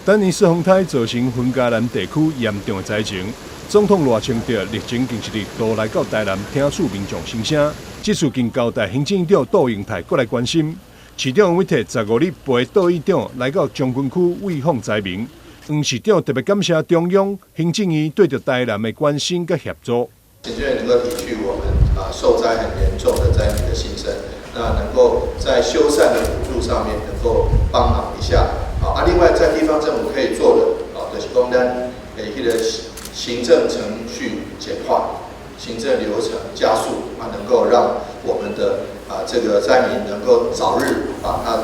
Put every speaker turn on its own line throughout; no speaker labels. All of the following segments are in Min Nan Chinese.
丹尼斯風颱造成雲嘉南地區嚴重的災情，總統賴清德日前近一日都來到台南聽取民眾心聲，這次更交代行政院長杜英泰過來關心。市長黃偉哲15日陪杜院長來到將軍區慰訪災民。黃市長特別感謝中央行政院對著台南的關心佮協助。
行政院能夠體恤我們啊受災很嚴重的災民的心聲，那能夠在修繕的補助上面能夠幫忙一下。啊，另外在地方政府可以做的，啊，就是講咱誒彼個行政程序簡化，行政流程加速，啊，能夠讓我們的啊這個災民能夠早日把他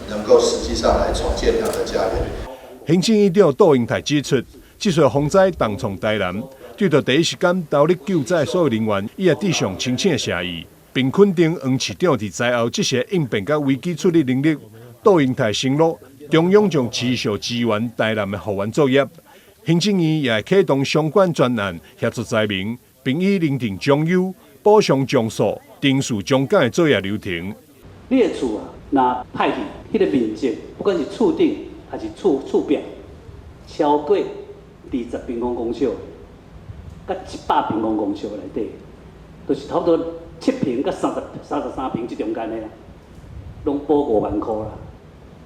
能夠實際上來重建他的家園。
行政院長杜英泰指出，這次風災重創台南，對著第一時間投入救災所有人員，伊也致上深切的謝意，並肯定黃市長佇災後即時應變佮危機處理能力。杜英泰承諾，中央將持續支援台南的復原作業，行政院也會啟動相關專案協助災民，並已擬定獎優、補償重塑、定數將簡的作業流程。
你的厝啊，若歹去，彼個面積，不管是厝頂還是厝壁，超過20平方公尺，佮100平方公尺內底，就是差不多7坪佮33坪這中間的啦，攏補5萬箍啦。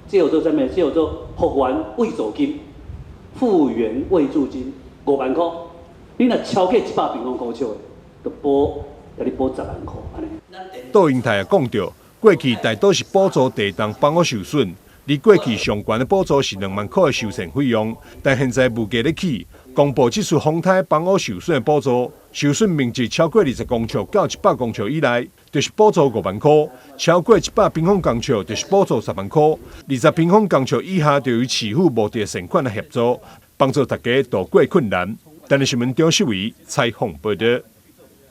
這叫做啥物？這叫做復原慰助金，復原慰助金5萬箍。你若超過100平方公尺的，就補，共你補10萬箍按呢。
杜英泰也講著，過去大多是補助地動房屋受損，而過去上懸的補助是2萬箍的修繕費用，但現在物價咧起，公布這次風颱房屋受損的補助，受損面積超過20公尺到100公尺以內，就是補助5萬箍；超過100平方公尺，就是補助10萬箍；20平方公尺以下，就由市府募集善款來協助，幫助大家渡過困難。台南新聞張世維採訪報導。